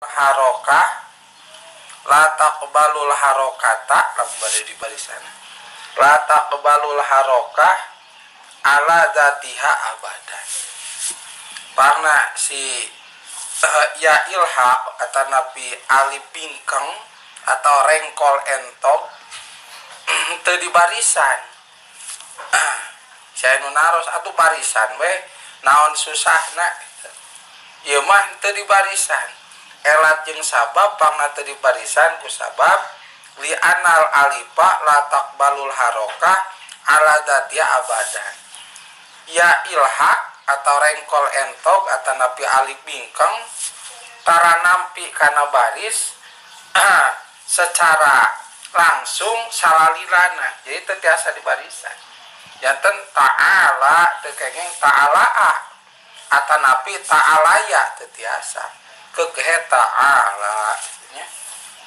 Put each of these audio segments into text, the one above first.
Harokah la taqbalul harokata, lamun bade di barisan, la taqbalul harokah ala dzatiha abadan. Karena si ya ilhaq atanapi alif bingkeng atau rengkol entog teu di barisan. Saya nu naros atuh barisan we, naon susahna? Ieu mah teu di barisan. Elat jeung sabab pangna teu di barisan ku sabab li anal alifa la taqbalul harokah ala dzatiha abadan. Ya ilhaq atau rengkol entog atanapi alif bingkeng tara nampi kana baris secara langsung salalilana, jadi teu tiasa di barisan. Janten ta'ala teu kenging ta'ala atanapi ta'alaya, teu tiasa, kekehe ta'ala nya.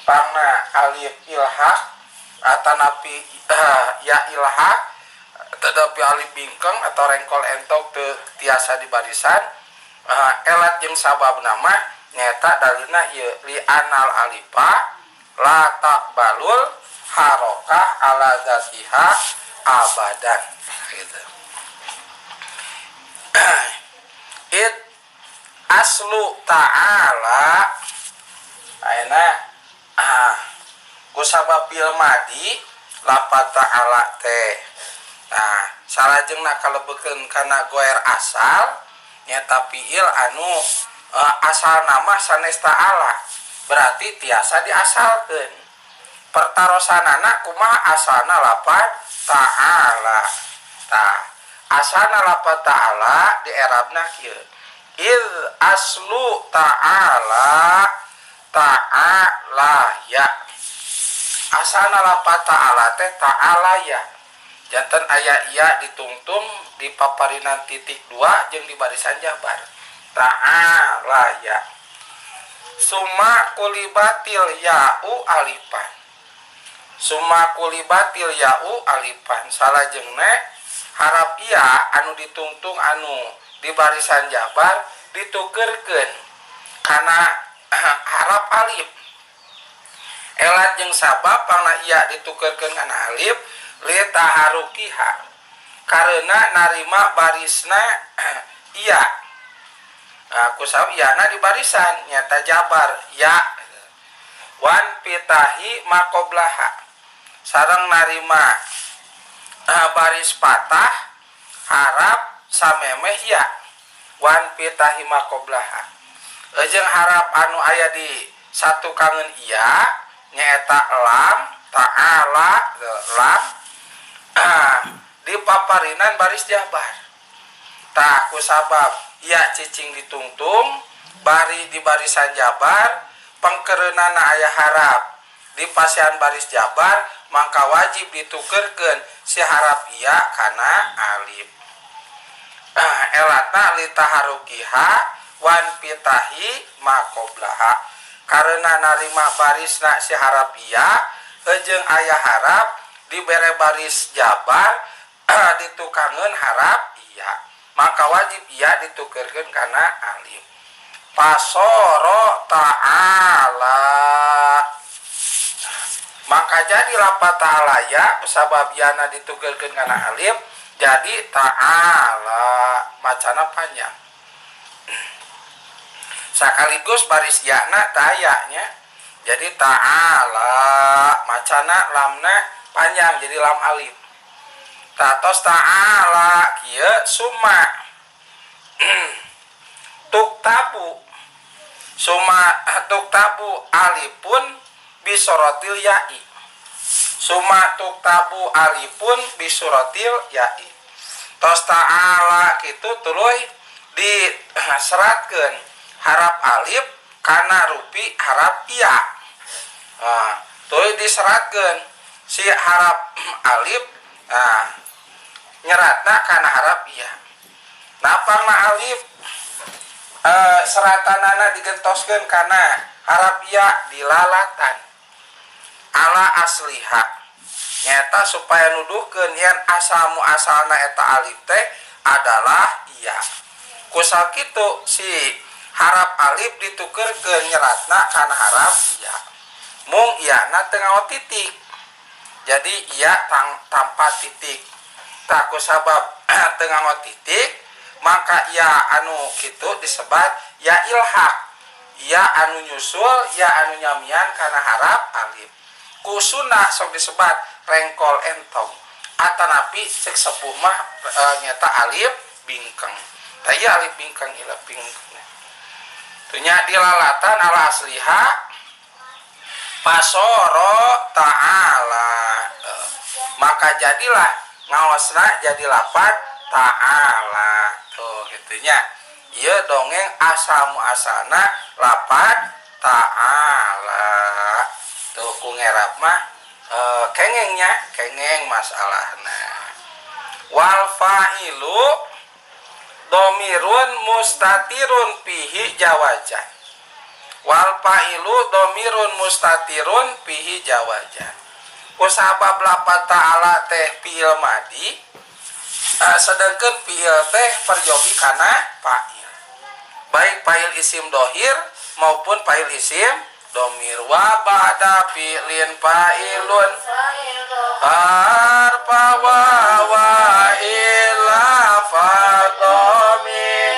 Pangna alif ilhaq atanapi ya ilhaq tetapi alif bingkeng atau rengkol entok teu tiasa di barisan. Elat jeung sabab nama nyata dalilna ieu, li anal alifa la taqbalul harokah ala dzatiha abadan gitu. It aslu ta'ala ayeuna kusabab fil madi lapat ta'ala teh. Nah, salajengna kalebetkeun kana goer asal, nyata fiil anu asal nama sanes ta'ala, berarti tiasa diasalkeun. Pertarosanana kumaha asalna lapat ta'ala? Tah, asalna lapat ta'ala di i'rabna kieu: iz aslu ta'ala ta'ala ya. Asalna lapat ta'ala teh ta'ala ya, janten aya iya ditungtung di paparinan titik dua jeung di barisan jabar, ta'ala ya. Summa kulibatil ya'u alifan, summa kulibatil ya'u alifan, salajengna harap iya anu ditungtung anu di barisan jabar ditukerkeun kana harap alif. Elat jeung sabab pangna iya ditukerkeun kana alif li taharukiha, karena narima barisna iya. Nah, kusabab iyana di barisan nyata jabar ya, wan pitahi makoblaha, sareng narima baris patah harap samemeh ya, wan pitahi makoblaha, jeung harap anu aya di satu kangen iya, nyaeta lam ta'ala lam di paparinan baris jabar. Tah, kusabab ya cicing ditungtung bari di barisan jabar, pengkereunana aya harap di pasian baris jabar, maka wajib ditukerkeun si harap iya kana alif. Elatna litaharukiha wan pitahi makoblaha, karena narima barisna si harap iya jeung aya harap dibere baris jabar, ditukangeun harap iya, maka wajib iya ditukerkeun kana alif, pasoro ta'ala. Maka jadi lapat ta'ala ya, sabab yana ditukerkeun kana alif jadi ta'ala, macana panjang. Sekaligus baris yana tayanya jadi ta'ala, macana lamna panjang jadi lam alif. Tatos ta'ala kieu, summa tuktabu, summa tuktabu alifun bisorotil ya'i, summa tuktabu alifun bisuratil ya'i. Tos ta'ala kitu tuluy diseratkeun harap alif kana rupi harap iya. Nah, tuluy diseratkeun si harap alif, nah, nyeratna kana harap iya. Nah, pangna alif seratanana digentoskeun kana harap iya dilalatan ala asliha, nyata supaya nuduhkeun yen asal muasalna eta alif teh adalah iya. Kusal kitu si Harap alif ditukerkeun nyeratna kana harap ya. Mung iyana teu ngawa titik. Jadi iya tanpa titik. Tah ku sabab teu nganggo titik, maka ya anu kitu disebat ya ilhaq. Ya anu nyusul, ya anu nyamian kana harap alif. Ku sunnah sok disebat rengkol entong. Atanapi cek sepuh mah nyata alif bingkeng. Tah ieu alif bingkeng ila bingkeng. Tunya dilalatan ala asliha pasoro ta'ala. Maka jadilah ngaosna jadi lapat ta'ala. Tuh gitunya. Ieu dongeng asal muasalna lapat ta'ala. Tuh ku ngerap mah kengengnya, kengeng masalahna. Wal fa'ilu domirun mustatirun fihi jawajan. Wal fa'ilu domirun mustatirun fihi jawajan. Kusabab lapat ta'ala teh fi'il madi, sedangkan fi'il teh peryogi kana fa'il. Baik fa'il isim dohir maupun fa'il isim domir. Wa ba'da fi'lin fa'ilun harfa wa wa ila fadomir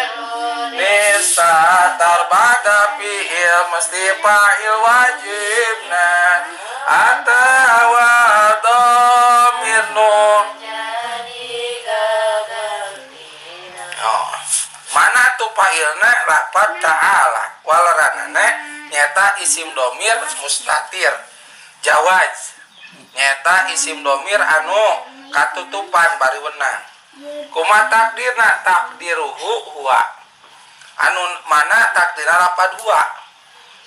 nisatar ba'da fi'il mesti fa'il wajibna atawa domir nu. Oh, mana tuh fa'ilna lapat ta'ala walaranana nyata isim domir mustatir jawaz nyata isim domir anu katutupan bari wenang. Kuma takdirna takdiruhu huwa anu mana takdirna lapat huwa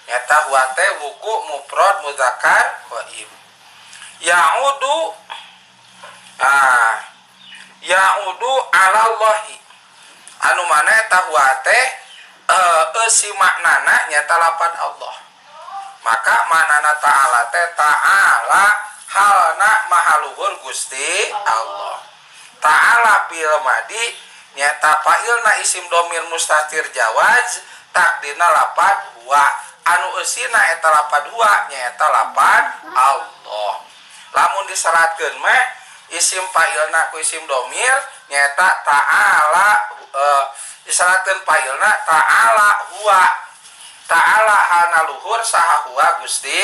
nyata huwa teh wuku mufrad muzakkar ghaib. Ya'udu ya'udu alallahi anu mana eta huwa teh eusi maknana nyata lapan Allah. Maka maknana ta'ala teh ta'ala halna mahaluhur Gusti Allah. Ta'ala bil madi nyata fa'ilna isim domir mustatir jawaz takdirna lapan huwa anu eusina eta lapan huwa nyata lapan Allah. Lamun diseratkeun mah isim fa'ilna ku isim domir nyata ta'ala diseratkeun fa'ilna ta'ala huwa ta'ala hana luhur saha huwa Gusti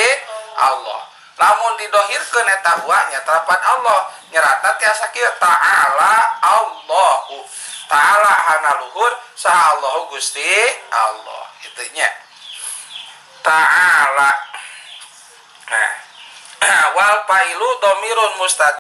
Allah. Lamun didohirkeun eta huwa nyata lapan Allah nyeratna tiasa kieu ta'ala Allahu ta'ala hana luhur saha Allahu Gusti Allah kitu nya ta'ala. Nah, wal fa'ilu domirun mustatir